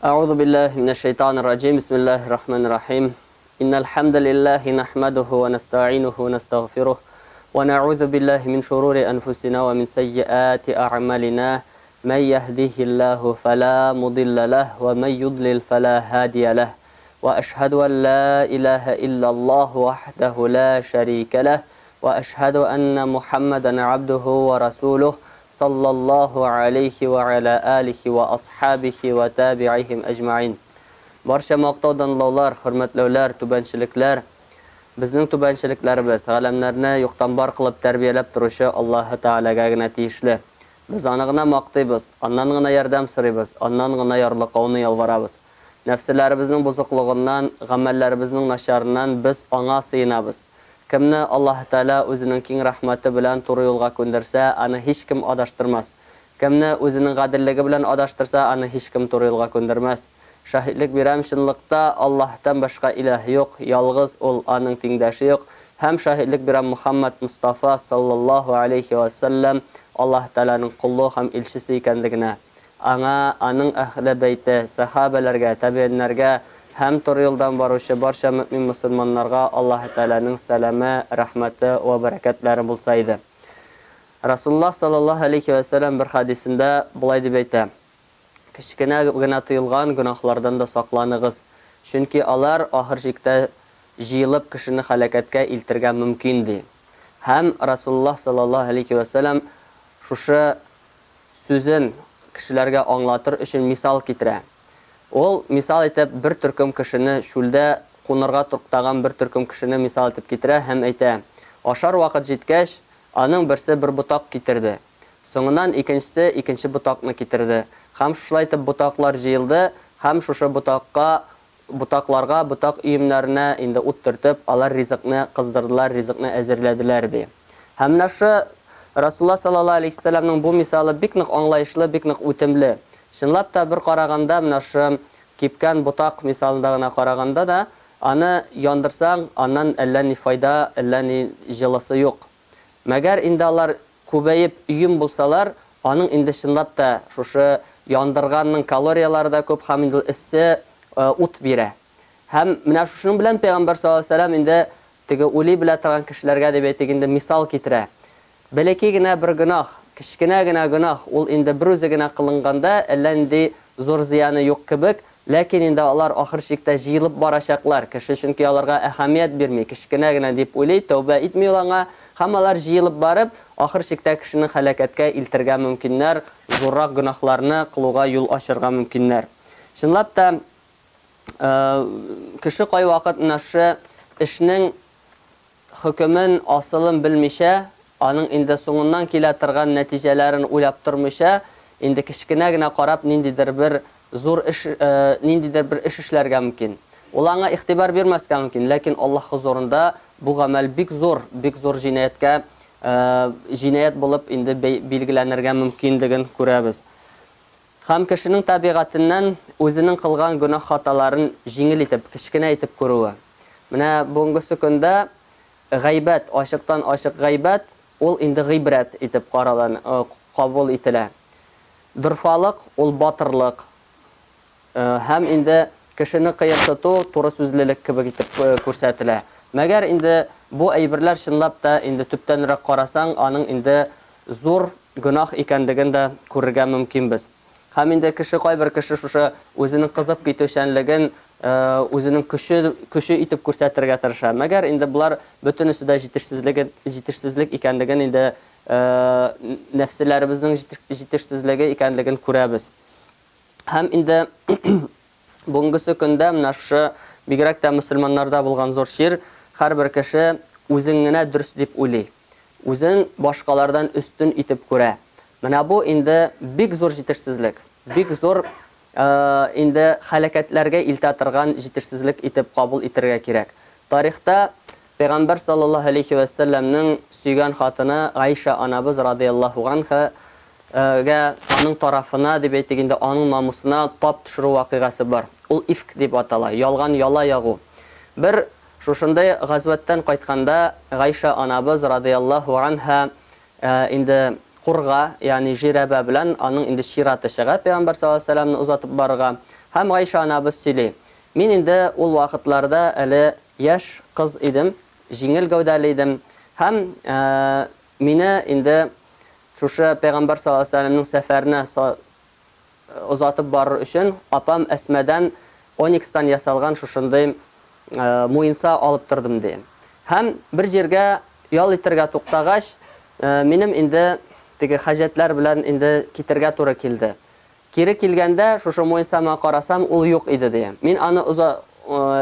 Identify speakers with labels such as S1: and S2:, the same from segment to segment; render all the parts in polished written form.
S1: أعوذ بالله من الشيطان الرجيم بسم الله الرحمن الرحيم إن الحمد لله نحمده ونستعينه ونستغفره ونعوذ بالله من شرور أنفسنا ومن سيئات أعمالنا من يهده الله فلا مضل له ومن يضلل فلا هادي له وأشهد أن لا إله إلا الله وحده لا شريك له وأشهد أن محمدا عبده ورسوله صلى الله عليه وعلى آله وأصحابه وتابعيهم أجمعين. Барча мактау данлаулар, хөрмәтләүләр, түбәнчелекләр безнең түбәнчелекләребез, галәмнәрне юктан бар кылып тәрбияләп торучы Аллаһы Тәгаләгә генә тиешле. Без аны гына мактыйбыз, аннан гына ярдәм сорыйбыз, аннан гына ярлыкауны ялварабыз. Нәфселәребезнең бозыклыгыннан, гамәлләребезнең начарыннан без Аңа сыенабыз. Кемне Аллаһы Тәгалә Үзенең киң рәхмәте белән туры юлга күндерсә, аны һичкем адаштырмас. Кемне Үзенең гаделлеге белән адаштырса, аны һичкем туры юлга күндермәс. Шаһитлек бирәм, чынлыкта Аллаһтан башка илаһ юк, ялгыз Ул, Аның тиңдәше юк, һәм шаһитлек бирәм Мухаммад Мостафа, саллаллаһу алейһи вә сәлләм, Аллаһ Тәгаләнең колы һәм илчесе икәнлегенә. Аңа, аның әһле бәйте, сәхабәләргә, табигыйннәргә һәм туры юлдан баручы барча мөэмин-мөселманнарга Аллаһы Тәгаләнең сәламе, рәхмәте вә бәрәкәтләре булса иде. Расулуллаһ саллаллаһу алейһи вә сәлләм бер хәдисендә болай дип әйтә, Кечкенә генә тоелган гөнаһлардан да сакланыгыз, чөнки алар ахыр чиктә җыелып кешене һәлакәткә илтергә мөмкин, ди. Һәм Расулуллаһ саллаллаһу алейһи вә сәлләм шушы сүзен кешеләргә аңлатыр өчен мисал китерә. Ул, мисал итеп, бер төркем кешене, чүлдә кунырга туктаган бер төркем кешене мисал итеп китерә һәм әйтә, Ашар вакыт җиткәч, аның берсе бер ботак китерде. Соңыннан икенчесе икенче ботакны китерде. Һәм шушылай итеп ботаклар җыелды һәм шушы ботакка Ботакларга, ботак өемнәренә инде ут төртеп, алар ризыкны кыздырдылар, ризыкны әзерләделәр, ди. Һәм менә шушы Расулулла саллаллаһу алейһи ва сәлләмнең бу мисалы бик нык аңлаешлы, бик нык үтемле. Чынлап та, бер караганда, менә шушы кипкән ботак мисалында гына караганда да, аны яндырсаң, аннан әллә ни файда, әллә ни җылысы юк. Мәгәр инде алар күбәеп өем булсалар, аның инде чынлап та шушы яндырганның калорияләре дә күп һәм инде ул эссе ут бирә. Һәм менә шушының белән пәйгамбәр саллаллаһу алейһи ва сәлләм инде теге уйлый белә торган кешеләргә дип әйтик инде мисал китерә. Бәләкәй генә бер гөнаһ, кечкенә генә гөнаһ, ул инде берүзе генә кылынганда әллә нинди зур зыяны юк кебек, Ләкин инде алар ахыр чиктә җыелып барачаклар, кеше чөнки аларга әһәмият бирми, кечкенә генә дип уйлый, тәүбә итми ул аңа, һәм алар җыелып барып, ахыр чиктә кешене һәлакәткә илтергә мөмкиннәр, зуррак гөнаһларны кылуга юл ачырга мөмкиннәр. Чынлап та, кеше кайвакыт менә шушы эшнең хөкемен, асылын белмичә, аның инде соңыннан килә торган нәтиҗәләрен уйлап тормыйча, инде кечкенә генә карап ниндидер бер зур эш, ниндидер бер эш эшләргә мөмкин. Ул аңа игътибар бирмәскә мөмкин, ләкин Аллаһ хозурында бу гамәл бик зур, бик зур җинаятькә, җинаять булып инде билгеләнергә мөмкинлеген күрәбез. Һәм кешенең табигатеннән үзенең кылган гөнаһ-хаталарын җиңел итеп, кечкенә итеп күрүе. Менә бүгенгесе көндә гайбәт, ачыктан-ачык гайбәт, ул инде гыйбрәт итеп каралан, кабул ителә. Дорфалык, ул батырлык. Һәм инде кешене кыерсыту, туры сүзлелек кебек итеп күрсәтелә. Мәгәр инде бу әйберләр чынлап та инде төптәнрәк карасаң, аның инде зур гөнаһ икәнлеген дә күрергә мөмкинбез. Һәм инде кеше, кайбер кеше шушы үзенең кызып китүчәнлеген үзенең көче, көче итеп күрсәтергә тырыша. Мәгәр инде болар бөтенесе дә җитешсезлеге, җитешсезлек икәнлеген инде нәфселәребезнең җитешсезлеге икәнлеген күрәбез. Һәм инде бүгенгесе көндә менә шушы бигрәк тә мөселманнарда булган зур чир, һәрбер кеше үзен генә дөрес дип уйлый. Үзен башкалардан өстен итеп күрә. Менә бу инде бик зур җитешсезлек, бик зур инде һәлакәтләргә илтә торган җитешсезлек итеп кабул итәргә кирәк. Тарихта Пәйгамбәр саллаллаһу алейһи вә сәлләмнең сөйгән хатыны Гайшә анабыз радыяллаһу ганһа гә, аның тарафына, дип әйтик инде, аның намусына тап төшерү вакыйгасы бар. Ул ифк дип атала, ялган яла ягу. Бер Шушындый газвәттән кайтканда Гайшә анабыз радыяллаһу анһа инде курга, ягъни жирәбә белән аның инде чираты чыга пәйгамбәр саллаллаһу алейһи ва сәлләмне озатып барырга. Һәм Гайшә анабыз сөйли, Мин инде ул вакытларда әле яшь кыз идем, җиңел гәүдәле идем һәм мине инде шушы пәйгамбәр саллаллаһу алейһи ва сәлләмнең сәфәренә озатып барыр өчен апам Әсмәдән оникстан ясалган шушындый муенса алып тордым, ди. Һәм бер җиргә ял итәргә туктагач, минем инде теге хаҗәтләр белән инде китергә туры килде. Кире килгәндә, шушы муенсама карасам, ул юк иде, ди. Мин аны оза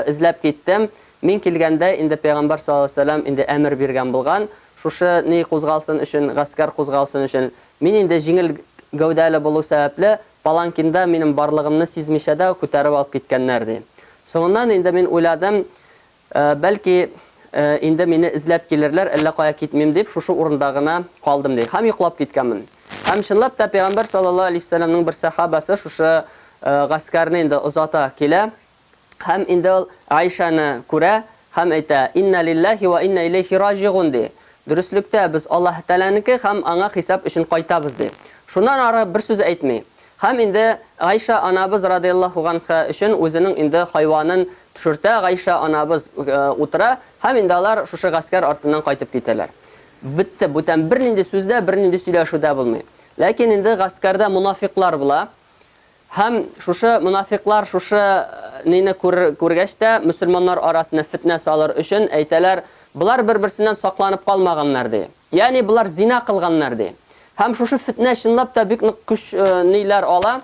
S1: эзләп киттем. Мин килгәндә, инде пәйгамбәр саллаллаһу алейһи ва сәлләм инде әмер биргән булган, шушы ни кузгалсын өчен, гаскәр кузгалсын өчен. Мин инде җиңел гәүдәле булу сәбәпле, паланкинда минем барлыгымны сизмичә дә күтәреп алып киткәннәр, ди. Соңыннан инде мин уйладым, Бәлки, инде мине эзләп килерләр, әллә кая китмим дип, шушы урында гына калдым, ди. Һәм йоклап киткәнмен. Һәм чынлап та пәйгамбәр саллаллаһу алейһи вәсәлләмнең бер сәхабасы шушы гаскәрне инде озата килә. Һәм инде ул Аишәне күрә һәм әйтә, Инна лилләһи вә инна иләйһи раҗигун, ди. Дөреслектә, без Аллаһ Тәгаләнеке һәм Аңа хисап өчен кайтабыз, ди. Шуннан ары бер сүз әйтми. Һәм инде Гайшә анабыз радыяллаһу ганһа өчен үзенең инде хайванын төшертә, Гайшә анабыз утыра, һәм инде алар шушы гаскәр артыннан кайтып китәләр. Бетте, бүтән бернинди сүз дә, бернинди сөйләшү дә булмый. Ләкин инде гаскәрдә монафикълар була. Һәм шушы монафикълар шушы нине күргәч тә, мөселманнар арасына фетнә салыр өчен әйтәләр, болар бер-берсеннән сакланып калмаганнар, ди. Ягъни болар зина кылганнар, ди. Һәм шушы фетнә чынлап та бик нык көч ниләр ала,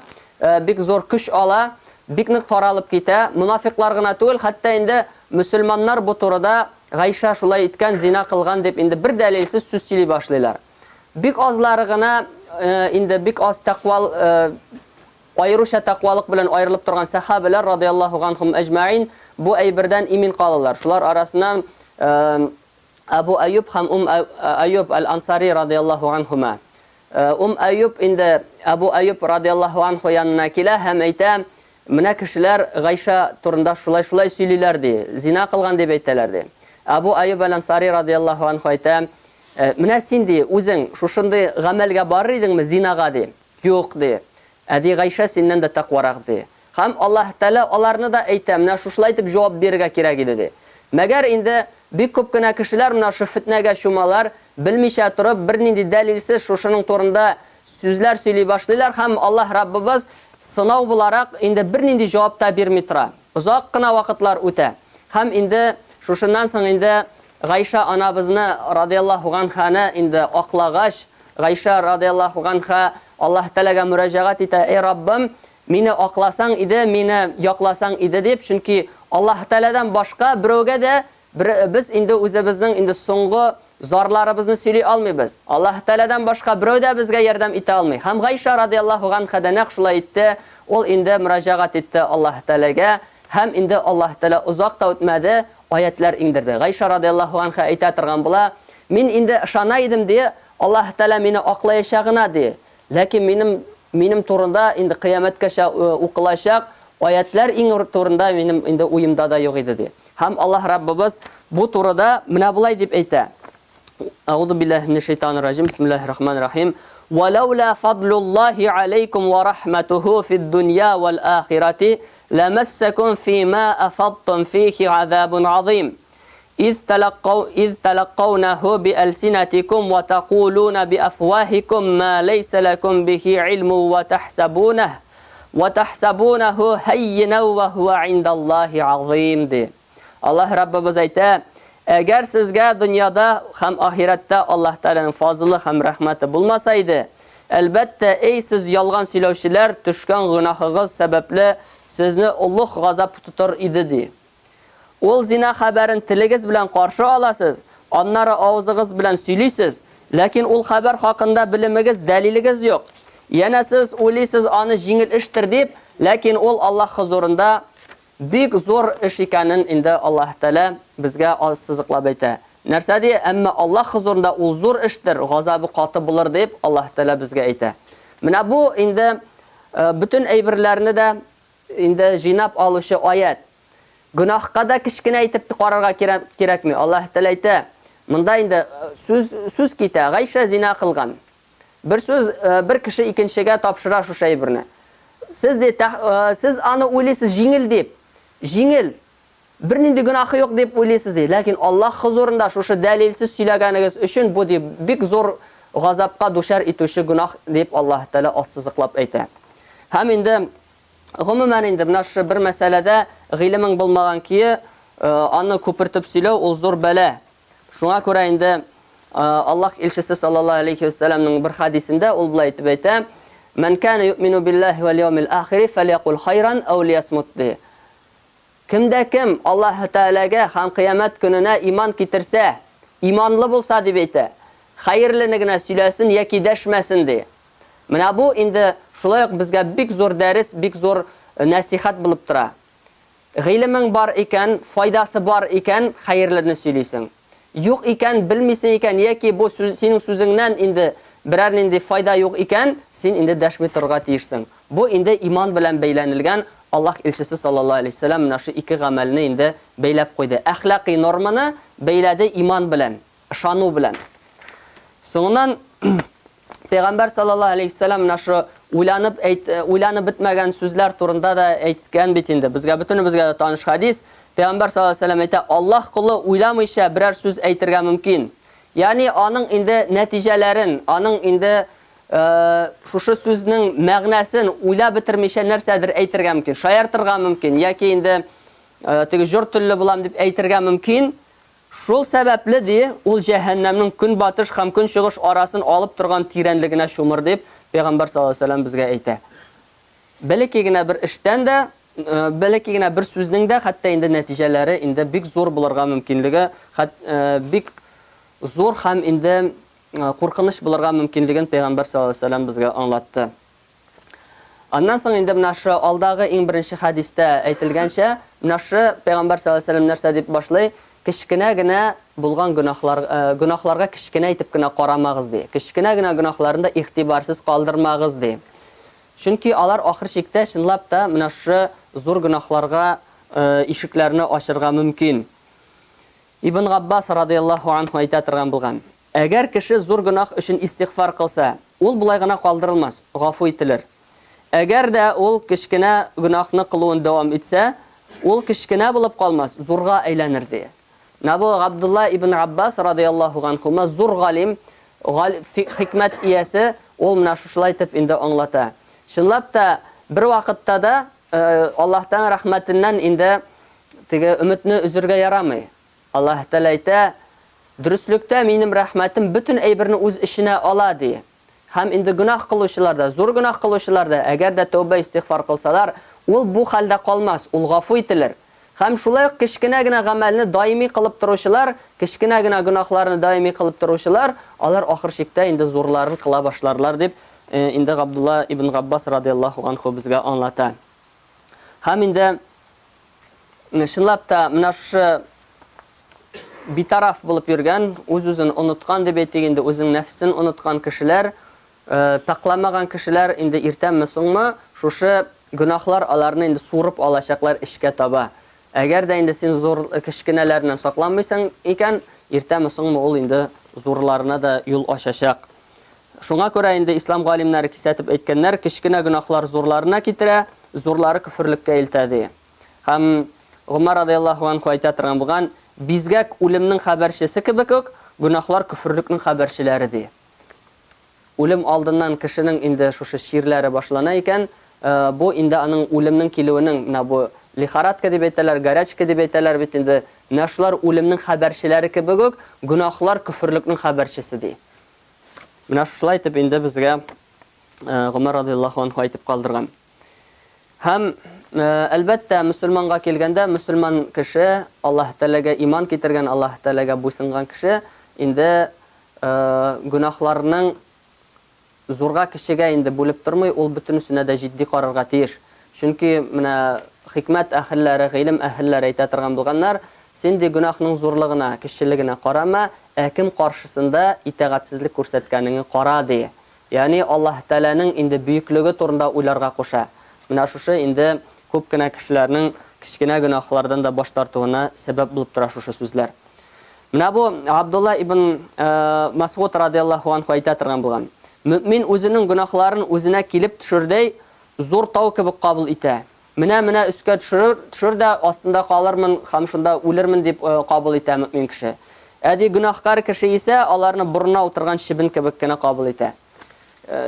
S1: бик зур көч ала, бик нык таралып китә. Монафикълар гына түгел, хәтта инде мөселманнар бу турыда Гайшә шулай иткән, зина кылган дип инде бер дәлилсез сүз сөйли башлыйлар. Бик азлары гына инде бик аз тәкъвал аеруча тәкъвалык белән аерылып торган сәхабәләр радыяллаһу ганһум әҗмәгыйн бу әйбердән имин калалар. Шулар арасыннан Әбу Әюб һәм Ум Әюб әл-Ансари радыяллаһу анһума. Ум Әюб инде Әбу Әюб радыяллаһу анһу янына килә һәм әйтә, Менә кешеләр Гайшә турында шулай-шулай сөйлиләр, ди, зина кылган дип әйтәләр, ди. Әбу Әюб әл-Ансари радыяллаһу анһу әйтә, Менә син, ди, үзең шушындый гамәлгә барыр идеңме, зинага, ди. Юк, ди. Ә, ди, Гайшә синнән дә тәкъварак, ди. Һәм Аллаһ Тәгалә аларны да әйтә, менә шушылай итеп җавап бирергә кирәк иде, ди. Мәгәр инде бик күп кенә кешеләр менә шушы фетнәгә чумалар, белмичә торып, бернинди дәлилсез шушының турында сүзләр сөйли башлыйлар һәм Аллаһ Раббыбыз сынау буларак инде бернинди җавап та бирми тора. Озак кына вакытлар үтә. Һәм инде шушыннан соң инде Гайшә анабызны, радыяллаһу ганһаны, инде аклагач, Гайшә, радыяллаһу ганһа, Аллаһ Тәгаләгә мөрәҗәгать итә, Әй Раббым, мине акласаң иде, мине якласаң иде, дип, чөнки Аллаһ Тәгаләдән башка берәүгә дә без инде үзебезнең инде соңгы зарларыбызны сөйли алмыйбыз. Аллаһ Тәгаләдән башка берәү дә безгә ярдәм итә алмый. Һәм Гайшә, радыяллаһу ганһа, да нәкъ шулай итте, ул инде мөрәҗәгать итте Аллаһ Тәгаләгә, һәм инде Аллаһ Тәгалә озак та үтмәде, аятьләр иңдерде. Гайшә радыяллаһу анха әйтә торган була, Мин инде ышана идем, ди, Аллаһ Тәгалә мине аклаячагына, ди. Ләкин минем минем турында инде кыямәткәчә укылачак аятьләр иңү турында минем инде уемда да юк иде, ди. Һәм Аллаһ Раббыбыз бу турыда менә болай дип әйтә. Әгъузу биллаһи минәш шайтанир раҗим. Бисмиллаһир рахманир рахим. Ва лаула фадлуллаһи алейкум ва рахматуху фид дунья вал ахирати ламассакум фима афадтум фихи азабун азим. Из талаккау из талаккаунаху би альсинатикум ва такулуна би афвахикум ма лейса лакум бихи илму ва тахсабунах ва тахсабунаху һаййина ва хуа индаллаһи азим ди. Аллаһ Раббыбыз әйтә, Әгәр сезгә дөньяда һәм ахирәттә Аллаһ Тәгаләнең фазылы һәм рәхмәте булмаса иде, әлбәттә, эй сез ялган сөйләүчеләр, төшкән гөнаһыгыз сәбәпле сезне олуг газап тотыр иде, ди. Ул зина хәбәрен телегез белән каршы аласыз, аннары авызыгыз белән сөйлисез, ләкин ул хәбәр хакында белемегез, дәлилегез юк. Янә сез уйлыйсыз аны җиңел эштер дип, ләкин ул Аллаһ хозурында Бик зур эш икәнен инде Аллаһ Тәгалә безгә ассызыклап әйтә. Нәрсә ди? Әмма Аллаһ хозурында ул зур эштер, газабы каты булыр дип Аллаһ Тәгалә безгә әйтә. Менә бу инде бөтен әйберләрне дә инде җыйнап алучы аять. Гөнаһка да кечкенә итеп карарга кирәкми. Аллаһ Тәгалә әйтә, монда инде сүз сүз китә, Гайшә зина кылган. Бер сүз, бер кеше икенчегә тапшыра шушы әйберне. Сез ди, сез аны уйлыйсыз җиңел дип. Җиңел. Бернинди гөнаһы юк дип уйлыйсыз ди. Ләкин Аллаһ хозурында шушы дәлилсез сөйләгәнегез өчен бу ди бик зур газапка дучар итүче гөнаһ дип Аллаһ Тәгалә ассызыклап әйтә. Һәм инде гомумән инде менә шушы бер мәсьәләдә гыйлемең булмаган көе аны күпертеп сөйләү ул зур бәла. Шуңа күрә инде Аллаһ илчесе саллаллаһу алейхи ва сәлламның бер хәдисендә ул болай итеп әйтә: "Ман кана юъмину биллаһи вал яумил ахири фәльякул хайран ау лиясмут" ди. Кем дә кем Аллаһы Тәгаләгә һәм Кыямәт көненә иман китерсә, иманлы булса, дип әйтә, хәерлене генә сөйләсен яки дәшмәсен, ди. Менә бу инде шулай ук безгә бик зур дәрес, бик зур нәсыйхәт булып тора. Гыйлемең бар икән, файдасы бар икән, хәерлене сөйлисең. Юк икән, белмисең икән яки бу сүз, синең сүзеңнән инде берәр нинди файда юк икән, син инде дәшми торырга тиешсең. Бу инде иман белән бәйләнелгән, Аллаһ илчесе саллаллаһу алейһи ва сәлләм менә шу ике гамәлне инде бәйләп куйды. Әхлакый норманы бәйләде иман белән, ышану белән. Соңыннан Пәйгамбәр саллаллаһу алейһи ва сәлләм менә шу уйланып әйт, уйланып бетмәгән сүзләр турында да әйткән бит инде. Безгә бөтенебезгә дә таныш хәдис. Пәйгамбәр саллаллаһу алейһи ва сәлләм әйтә, Аллаһ колы уйламыйча берәр сүз әйтергә мөмкин. Ягъни аның инде нәтиҗәләрен, аның инде шушы сүзнең мәгънәсен уйлап бетермичә нәрсәдер әйтергә мөмкин, шаяртырга мөмкин яки инде теге җор телле булам дип әйтергә мөмкин. Шул сәбәпле, ди, ул җәһәннәмнең көнбатыш һәм көнчыгыш арасын алып торган тирәнлегенә чумыр, дип, Пәйгамбәр саллаллаһу алейһи ва сәлләм безгә әйтә. Бәләкәй генә бер эштән дә, бәләкәй генә бер сүзнең дә хәтта инде нәтиҗәләре инде бик зур булырга мөмкинлеге, хәт, бик зур һәм инде куркыныч булырга мөмкинлеген Пәйгамбәр саллаллаһу алейһи ва сәлләм безгә аңлатты. Аннан соң инде менә шу алдагы иң беренче хәдистә әйтелгәнчә, менә шу Пәйгамбәр саллаллаһу алейһи ва сәлләм нәрсә дип башлый? Кечкенә генә булган гөнаһлар, гөнаһларга кечкенә итеп кенә карамагыз, ди. Кечкенә генә гөнаһларны да игътибарсыз калдырмагыз, ди. Чөнки алар ахыр чиктә чынлап та менә шушы зур гөнаһларга ишекләрне ачырга мөмкин. Ибн Габбас радыяллаһу анһу әйтә торган булган, Әгәр кеше зур гөнаһ өчен истигъфар кылса, ул болай гына калдырылмас, гафу ителер. Әгәр дә ул кечкенә гөнаһны кылуын дәвам итсә, ул кечкенә булып калмас, зурга әйләнер, ди. Менә бу Габдулла ибн Габбас радыяллаһу ганһума зур галим, хикмәт иясе, ул менә шушылай итеп инде аңлата. Чынлап та, бервакытта да Аллаһтан рәхмәтеннән инде теге өметне өзергә ярамый. Аллаһ Тәгалә әйтә, Дөреслектә минем рәхмәтем бөтен әйберне үз эченә ала, ди. Һәм инде гөнаһ кылучылар да, зур гөнаһ кылучылар да, әгәр дә тәүбә-истигъфар кылсалар, ул бу хәлдә калмас, ул гафу ителер. Һәм шулай ук кечкенә генә гамәлне даими кылып торучылар, кечкенә генә гөнаһларны даими кылып торучылар, алар ахыр чиктә инде зурларын кыла башларлар, дип инде Габдулла ибн Габбас радыяллаһу анһу безгә аңлата. Һәм инде чынлап та менә шушы битараф булып йөргән, үз-үзен оныткан дип әйтик инде, үзенең нәфесен оныткан кешеләр, пакьламаган кешеләр инде иртәнме соңмы шушы гөнаһлар аларны инде суырып алачаклар эчкә таба. Әгәр дә инде син зур кечкенәләреннән сакланмыйсың икән, иртәме соңмы ул инде зурларына да юл ачачак. Шуңа күрә инде ислам галимнәре кисәтеп әйткәннәр, кечкенә гөнаһлар зурларына китерә, зурлары көферлеккә илтә, ди. Һәм Гомәр радыяллаһу анһу әйтә торган булган, бизгәк үлемнең хәбәрчесе кебек үк, гөнаһлар көферлекнең хәбәрчеләре, ди. Үлем алдыннан кешенең инде шушы чирләре башлана икән, бу инде аның үлемнең килүенең, менә бу лихорадка дип әйтәләр, горячка дип әйтәләр бит инде, менә шулар үлемнең хәбәрчеләре кебек үк, гөнаһлар көферлекнең хәбәрчесе, ди. Менә шушылай итеп инде безгә Гомәр радыяллаһу анһу әйтеп калдырган. Һәм, әлбәттә, мөселманга килгәндә, мөселман кеше, Аллаһ Тәгаләгә иман китергән, Аллаһ Тәгаләгә буйсынган кеше инде гөнаһларның зурга кечегә инде бүлеп тормый, ул бөтенесенә дә җитди карарга тиеш. Чөнки менә хикмәт әһелләре, гыйлем әһелләре әйтә торган булганнар, син ди гөнаһның зурлыгына, кечелегенә карама, ә кем каршысында итагатьсезлек күрсәткәнеңе кара, ди. Ягъни Аллаһ Тәгаләнең инде бөеклеге турында уйларга куша. Менә шушы инде күп кенә кешеләрнең кечкенә гөнаһлардан да баш тартуына сәбәп булып тора шушы сүзләр. Менә бу Габдулла ибн Мәсгуд радыяллаһу анһу әйтә торган булган. Мөэмин үзенең гөнаһларын үзенә килеп төшердәй зур тау кебек кабул итә. Менә-менә өскә төшерер, төшер дә астында калырмын һәм шунда үлермен дип кабул итә мөэмин кеше. Ә ди гөнаһкар кеше исә аларны борынына утырган чебен кебек кенә кабул итә.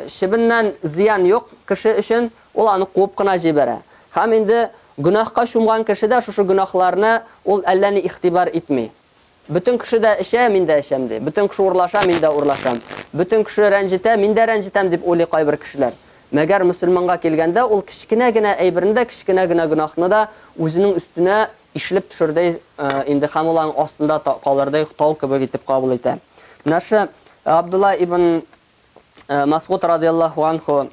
S1: Чебеннән зыян юк кеше өчен, ул аны куып кына җибәрә. Һәм инде гөнаһка чумган кеше дә шушы гөнаһларны ул әллә ни игътибар итми. Бөтен кеше дә эчә, мин дә эчәм, ди. Бөтен кеше урлаша, мин дә урлашам. Бөтен кеше рәнҗетә, мин дә рәнҗетәм, дип уйлый кайбер кешеләр. Мәгәр мөселманга килгәндә, ул кечкенә генә әйберне дә, кечкенә генә гөнаһны да үзенең өстенә ишелеп төшердәй инде һәм ул аның астында калырдай тау кебек итеп кабул итә. Менә шы Абдулла ибн Масгуд радиаллаһу анху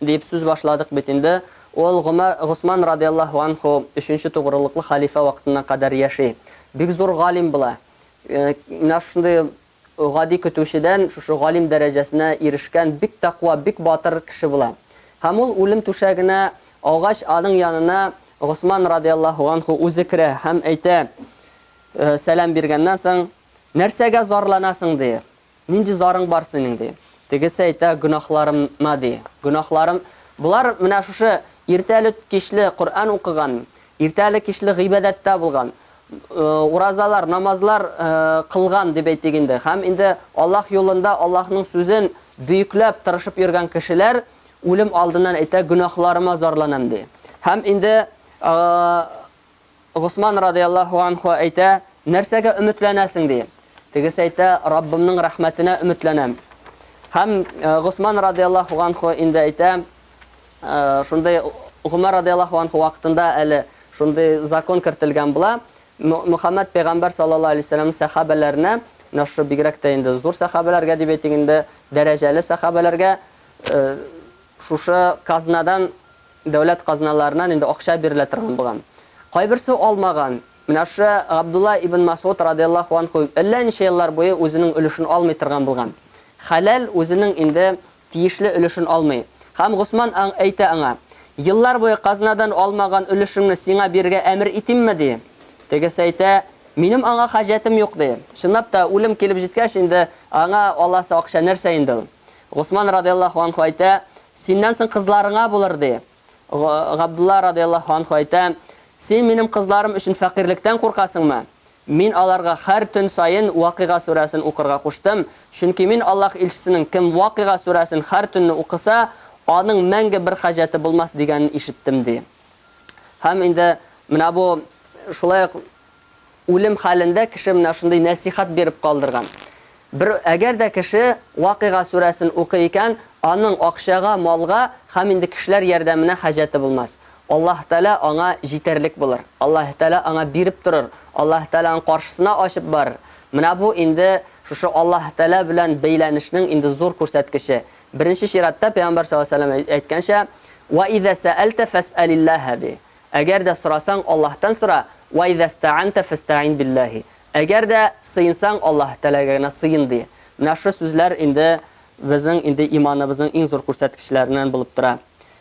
S1: дип сүз башладык бит инде. Ул Гомәр, Госман радиаллаһу анху өченче тугрылыклы хәлифә вакытына кадәр яши. Бик зур галим була. Менә шушындый гади көтүчедән шушы галим дәрәҗәсенә ирешкән бик тәкъва, бик батыр кеше була. Һәм ул үлем түшәгенә аугач, аның янына Госман радиаллаһу анху үзе керә һәм әйтә, сәлам биргәннән соң, Нәрсәгә зарланасың, ди. Нинди зарың бар синең, ди. Тегесе әйтә, гөнаһларыма, ди. Гөнаһларым. Болар менә шушы иртәле-кичле Коръән укыган, иртәле-кичле гыйбадәттә булган, уразалар, намазлар кылган дип әйтик инде. Һәм инде Аллаһ юлында Аллаһның сүзен бөекләп тырышып йөргән кешеләр үлем алдыннан әйтә, гөнаһларыма зарланам, ди. Һәм инде Госман радыяллаһу анһу әйтә, Нәрсәгә өметләнәсең? ди. Тегесе әйтә, Раббымның рәхмәтенә өметләнәм. Һәм Госман радыяллаһу анһу инде әйтә, шундый Гомәр радыяллаһу анһу вакытында әле шундый закон кертелгән була. Мөхәммәд пәйгамбәр саллаллаһу алейһи вәсәлләмнең сәхабәләренә, менә шушы бигрәк тә инде зур сәхабәләргә дип әйтик инде, дәрәҗәле сәхабәләргә шушы казнадан Дәүләт казналарыннан инде акча бирелә торган булган. Кайберсе алмаган. Менә шушы Габдулла ибн Масгуд радыяллаһу анһу әллә ничә еллар буе үзенең өлешен алмый торган булган. Хәләл үзенең инде тиешле өлешен алмый. Һәм Госман аң әйтә аңа, Еллар буе казнадан алмаган өлешеңне сиңа бирергә әмер итимме? ди. Тегесе әйтә, Минем аңа хаҗәтем юк, ди. Чынлап та, үлем килеп җиткәч, инде аңа аласы акча нәрсә инде ул? Госман радыяллаһу анһу әйтә, Синнән соң кызларыңа булыр, ди. Габдулла радыяллаһу анһу әйтә, Син минем кызларым өчен фәкыйрьлектән куркасыңмы? Мин аларга һәр төн саен Вакыйга сүрәсен укырга куштым, чөнки мин Аллаһ илчесенең кем Вакыйга сүрәсен һәр төнне укыса, аның мәңге бер хаҗәте булмас дигәнен ишеттем, ди. Һәм инде менә бу шулай ук үлем хәлендә кеше менә шундый нәсыйхәт биреп калдырган. Бер, әгәр дә кеше Вакыйга сүрәсен укый икән, аның акчага, малга һәм инде кешеләр ярдәменә хаҗәте булмас. Аллаһ Тәгалә аңа җитәрлек булыр. Аллаһ Тәгалә аңа биреп торыр. Аллаһ Тәгалә аның каршысына ачып барыр. Менә бу инде шушы Аллаһ Тәгалә белән бәйләнешнең инде зур күрсәткече. Беренче чиратта Пәйгамбәр саллаллаһу алейһи ва сәлләм әйткәнчә, Ва иза сәәлтә фәсәлиллаһа ди. Әгәр дә сорасаң, Аллаһтан сора, Ва иза стәәнтә фәстәгыйн биллаһи. Әгәр дә сыенсаң, Аллаһ Тәгаләгә генә сыен, ди. Менә шушы сүзләр инде безнең инде иманыбызның иң зур күрсәткечләреннән булып тора.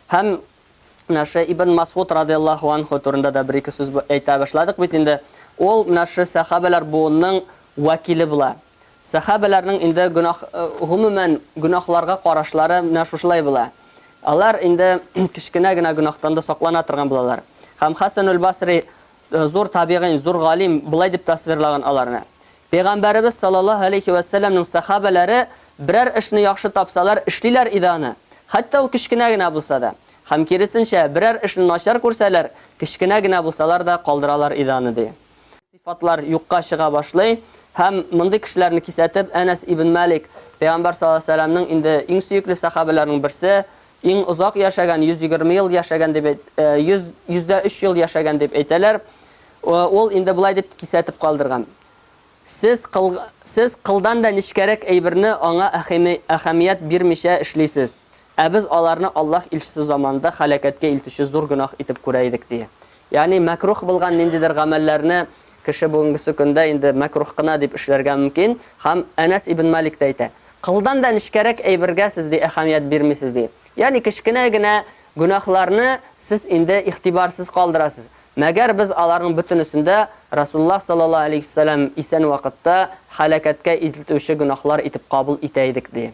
S1: Һәм менә шушы Ибн Масгуд радыяллаһу анһу турында да бер-ике сүз әйтә башладык бит инде. Ул менә шушы сәхабәләр буынының вәкиле була. Сәхабәләрнең инде гөнаһ, гомумән, гөнаһларга карашлары менә шушылай була. Алар инде кечкенә генә гөнаһтан да саклана торган булалар. Һәм Хәсәнул-Басри, зур табигыйн, зур галим, болай дип тасвирлаган аларны. Пәйгамбәребез саллаллаһу алейһи вә сәлләмнең сәхабәләре берәр эшне яхшы тапсалар, эшлиләр иде аны. Хәтта ул кечкенә генә булса да. Һәм киресенчә, берәр эшне начар күрсәләр, кечкенә генә булсалар да калдыралар иде аны, ди. Сыйфатлар юкка чыга башлый һәм мондый кешеләрне кисәтеп, Әнәс ибн Малик, Пәйгамбәр саллаллаһу алейһи ва сәлләмнең инде иң сөекле сәхабәләренең берсе, иң озак яшәгән, 120 ел яшәгән дип әйт, 100, 103 ел яшәгән дип әйтәләр. Ул инде болай дип кисәтеп калдырган. Сез кыл, сез кылдан да нечкәрәк әйберне аңа әһәмият бирмичә эшлисез. Ә без аларны Аллаһ илчесе заманында һәлакәткә илтүче зур гөнаһ итеп күрә идек, ди. Ягъни мәкруһ булган ниндидер гамәлләрне кеше бүгенгесе көндә инде мәкруһ кына дип эшләргә мөмкин. Һәм Әнәс ибн Малик тә әйтә, Кылдан да нечкәрәк әйбергә сез, ди, әһәмият бирмисез, ди. Ягъни кечкенә генә гөнаһларны сез инде игътибарсыз калдырасыз. Мәгәр без аларның бөтенесен дә Расулуллаһ саллаллаһу алейһи ва сәлләм исән вакытта һәлакәткә илтүче гөнаһлар итеп кабул итә идек, ди.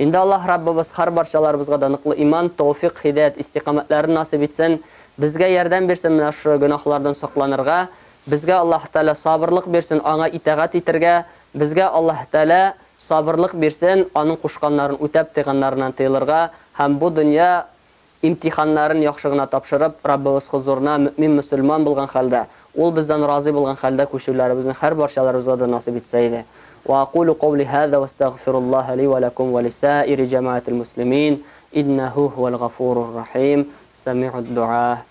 S1: Инде Аллаһ Раббыбыз һәрбарчаларыбызга да ныклы иман, тәүфикъ, һидаять, истикамәтләрен насыйп итсен, безгә ярдәм бирсен менә шушы гөнаһлардан сакланырга, безгә Аллаһ Тәгалә сабырлык бирсен Аңа итагать итергә, безгә Аллаһ Тәгалә сабырлык бирсен Аның кушканнарын үтәп тыйганнарыннан тыелырга һәм бу дөнья имтиханнарын яхшы гына тапшырып, Раббыбыз хозурына мөэмин-мөселман булган хәлдә, Ул бездән разый булган хәлдә күчүләребезне һәрбарчаларыбызга да насыйп итсә иде. Ва акулу каули һаза ва астагфируллаһа ли ва ләкум ва лисаири җәмәгатил муслимин, иннәһу һуәл гафурур рахим, сәмигуд дуа.